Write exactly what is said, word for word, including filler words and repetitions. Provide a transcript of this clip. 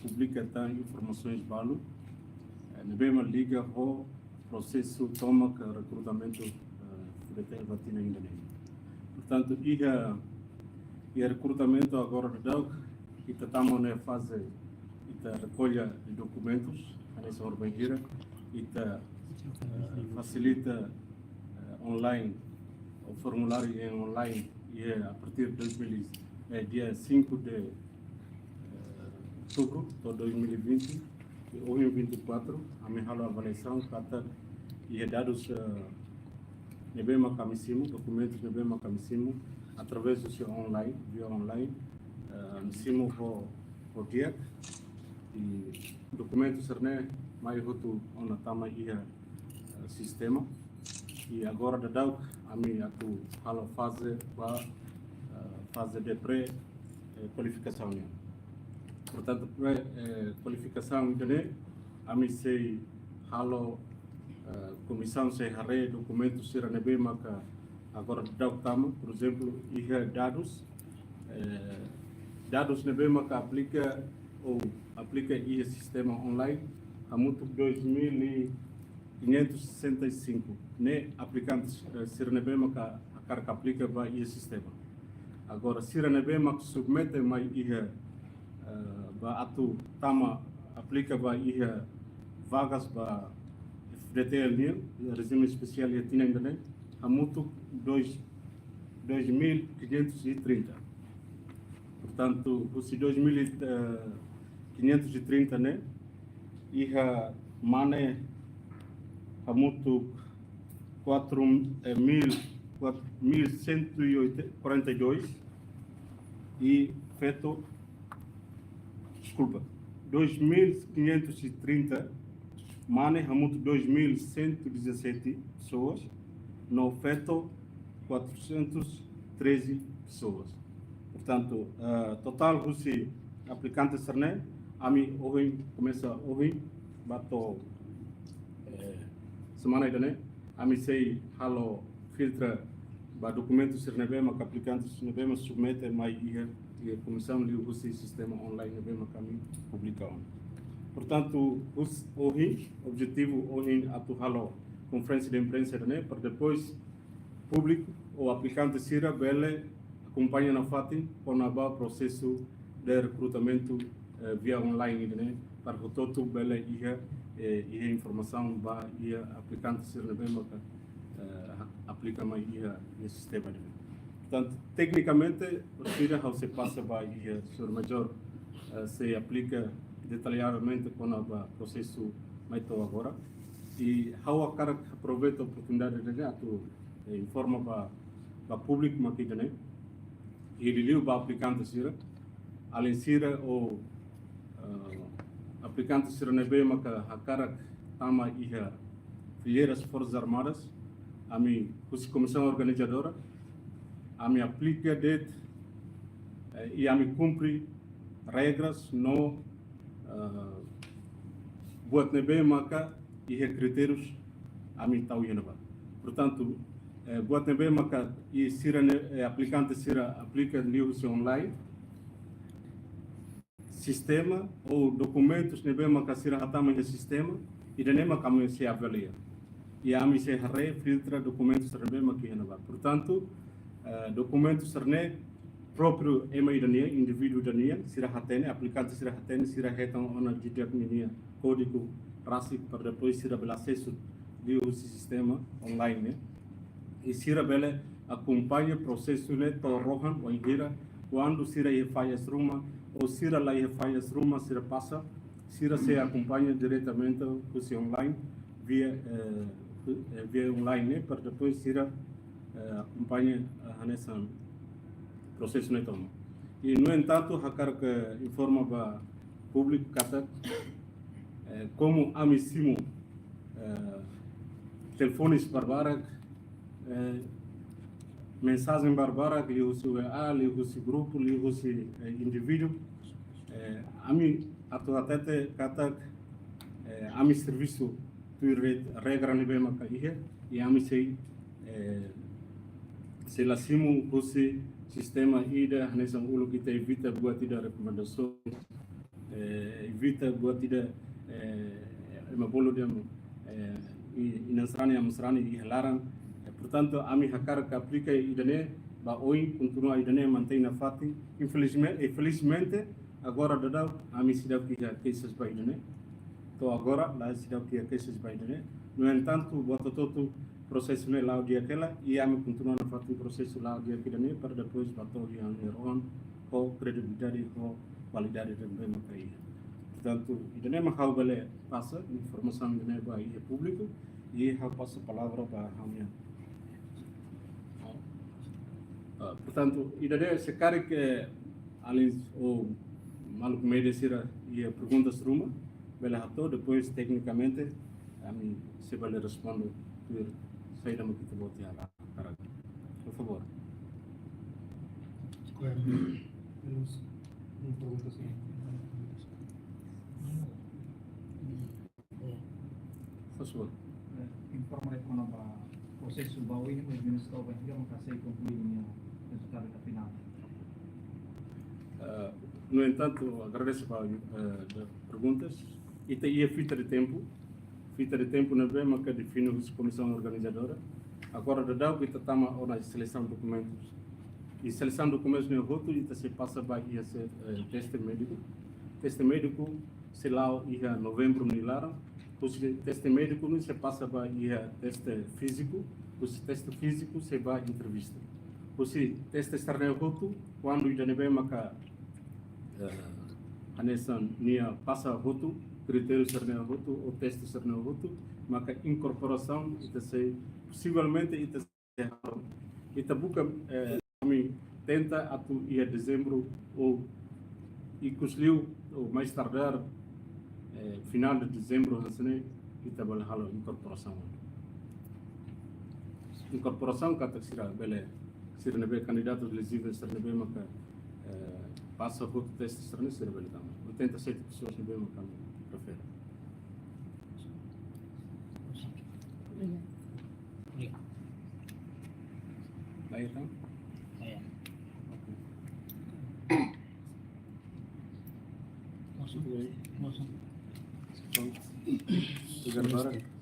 publika tan informasaun balu, eh, ne'ebé mak liga ho prosesu tomak rekrutamentu, eh, F-FDTL ba tinan ida-ne'e. Portantu, iha, iha rekrutamentu agora daudaun, ita tama ona faze, ita rekolla de dokumentus, hanesan ohin bainhira, ita, eh, fasilita, eh, online, o formuláriu em online, iha a partir de dois mil, eh, dia cinco de, eh, outubro de dois mil e vinte, e ohin vinte e quatro, ami halo avaliasaun, katak iha dadus, eh, ne'ebé mak ami simu, dokumentus ne'ebé mak ami simu, através do seu online, via online, eh, simu ho, ho di'ak, i dokumentus sira-ne'e mai hotu ona tama iha, eh, sistema. I agora daudaun ami atu halo faze ba, eh, faze de pré, eh, kualifikasaun nian. Portantu, pré, eh, kualifikasaun ida-ne'e, ami sei halo, eh, komisaun sei haree dokumentu sira ne'ebé maka agora daudaun tama, por ezemplu, iha dadus, eh, dadus ne'ebé maka aplika ou aplika iha sistema online, hamutuk dois mil e quinhentos e sessenta e cinco ne'e aplikantes, eh, sira ne'ebé maka hakarak aplika ba iha sistema. Agora, sira ne'ebé mak submete mai iha, eh, ba atu tama aplika ba iha vagas ba F-FDTL nian, rejime espesiál iha tinan ida-ne'e, hamutuk dois, dois mil quinhentos e trinta. Portantu, husi dois mil e quinhentos e trinta ne'e, iha mane hamutuk quatro, eh, mil, quatro mil cento e quarenta e dois, i feto, deskulpa, dois mil quinhentos e trinta, mane hamutuk dois mil cento e dezassete pessoas, no feto quatrocentos e treze pessoas. Portantu, eh, totál husi aplikante sira-ne'e, ami ohin, komesa ohin, ba to'o, eh, semana ida-ne'e, ami sei halo filtra ba dokumentu sira ne'ebé mak aplikante sira ne'ebé mak submete mai iha, iha komisaun liuhusi sistema online ne'ebé mak ami publika ona. Portantu, hus-, ohin, objetivu ohin atu halo konferénsia de imprensa ida-ne'e, para depois públiku ou aplikante sira bele akompaña nafatin kona-ba prosesu de rekrutamentu, eh, via online ida-ne'e, para hotu-hotu bele iha, eh, iha informasaun ba iha aplikante sira ne'ebé maka, eh, ha-, aplika mai iha, iha sistema ida-ne'e. Portantu, teknikamente, sira ha'u sei pasa ba iha señór Major, eh, sei esplika detalladamente kona-ba prosesu mai to'o agora. I ha'u hakarak aproveita oportunidade ida-ne'e atu, eh, informa ba, ba públiku mak ida-ne'e, i liuliu ba aplikante sira, alin sira ou, eh, aplikante sira ne'ebé maka hakarak tama iha fileiras Forsas Armadas, ami husi komisaun organizadora, ami aplika de'it, eh, i ami kumpre regras no, eh, buat ne'ebé maka iha kritérius ami tau iha ne'ebá. Portantu, eh, buat ne'ebé maka i sira-ne'e, eh, aplikante sira aplika liuhusi online, sistema ou dokumentus ne'ebé maka sira hatama iha sistema, ida-ne'e maka ami sei avalia. I ami sei haree, filtra dokumentus sira ne'ebé maka iha ne'ebá. Portantu, eh, dokumentus sira-ne'e própriu ema ida-ne'e, indivíduu ida-ne'e, sira hatene, aplikante sira hatene, sira hetan ona didi'ak ninia kódigu rasik para depois sira bele asesu liuhusi sistema online ne'e. I sira bele akompaña prosesu ne'e to'o rohan, wainhira kuandu sira iha fallas ruma, ou sira la iha fallas ruma, sira pasa, sira sei akompaña diretamente husi online, via, eh, eh, via online ne'e, para depois sira, eh, akompaña, eh, hanesan prosesu ne'e tomak. I, no entantu, hakarak informa ba públiku katak, eh, komu ami simu, eh, telefones barbarak, eh, mensajen barbarak liuhusi W A, liuhusi grupu, liuhusi, eh, indivíduu. Eh, ami atu hatete katak, eh, ami servisu tuir re-, regra ne'ebé maka iha, i ami sei, eh, sei la simu husi sistema ida, hanesan uluk ita evita buat ida rekomendasaun, eh, evita buat ida, eh, ema bolu dehan, eh, i-, inan sarani, aman sarani iha laran. Eh, portantu, ami hakarak aplika ida-ne'e ba oin, kontinua ida-ne'e, mantein nafatin. Infelizme-, infelizmente, agora daudaun ami seidauk iha keixa ba ida-ne'e. To'o agora la seidauk iha keixa ba ida-ne'e. No entantu, buat hotu-hotu prosesu ne'e la'o di'ak hela, i ami kontinua nafatin prosesu la'o di'ak ida-ne'e, para depois ba to'o iha ami-nia rohan, ho kredibilidade, ho kualidade ne'ebé maka iha. Portantu, ida-ne'e mak ha'u bele pasa informasaun ida-ne'e ba iha públiku, i ha'u pasa palavra ba ha'u-nia. Ah, portantu, ida-ne'e se karik alin ou maluk média sira iha perguntas ruma, bele hato'o, depois teknikamente ami sei bele responde tuir saida mak ita-boot iha laran. Por favor. Koe, temos uma pergunta assim. Por favor. Eh, informa kona-ba prosesu ba oin, mas menos kau ba higa maka sei konklui nia rezultadu ida finál. Eh, no entantu, agradeço ba, eh, da perguntas. Ita iha fita de tempu, fita de tempu ne'ebé maka define husi komisaun organizadora. Agora daudaun ita tama ona selesaun dokumentus. I selesaun dokumentus ne'e hotu ita sei pasa ba iha se, eh, teste médiku. Teste médiku sei la'o iha novembru nia laran. Husi teste médiku ne'e sei pasa ba iha teste fíziku. Husi teste fíziku sei ba entrevista. Husi teste sira-ne'e hotu, kuandu ida ne'ebé maka, eh, hanesan nia pasa hotu, kritériu sira-ne'e hotu, ou teste sira-ne'e hotu, maka inkorporasaun ita sei, posivelmente ita sei, ita buka, eh, ami tenta atu iha dezembru ou ikusliu ou mais tardar, eh, finál de dezembru hanesan ne'e ita bele halo inkorporasaun. Inkorporasaun katak sira bele, sira ne'ebé kandidatu elejível, sira ne'ebé maka, eh, pasa hotu teste sira-ne'e, sira bele tama. Oitenta e sete pessoas ne'ebé maka refere. Obrigadu. Obrigadu. Baik, kan? Iya. Oke. Mosu. Mosu. Bang. Tegar Barat.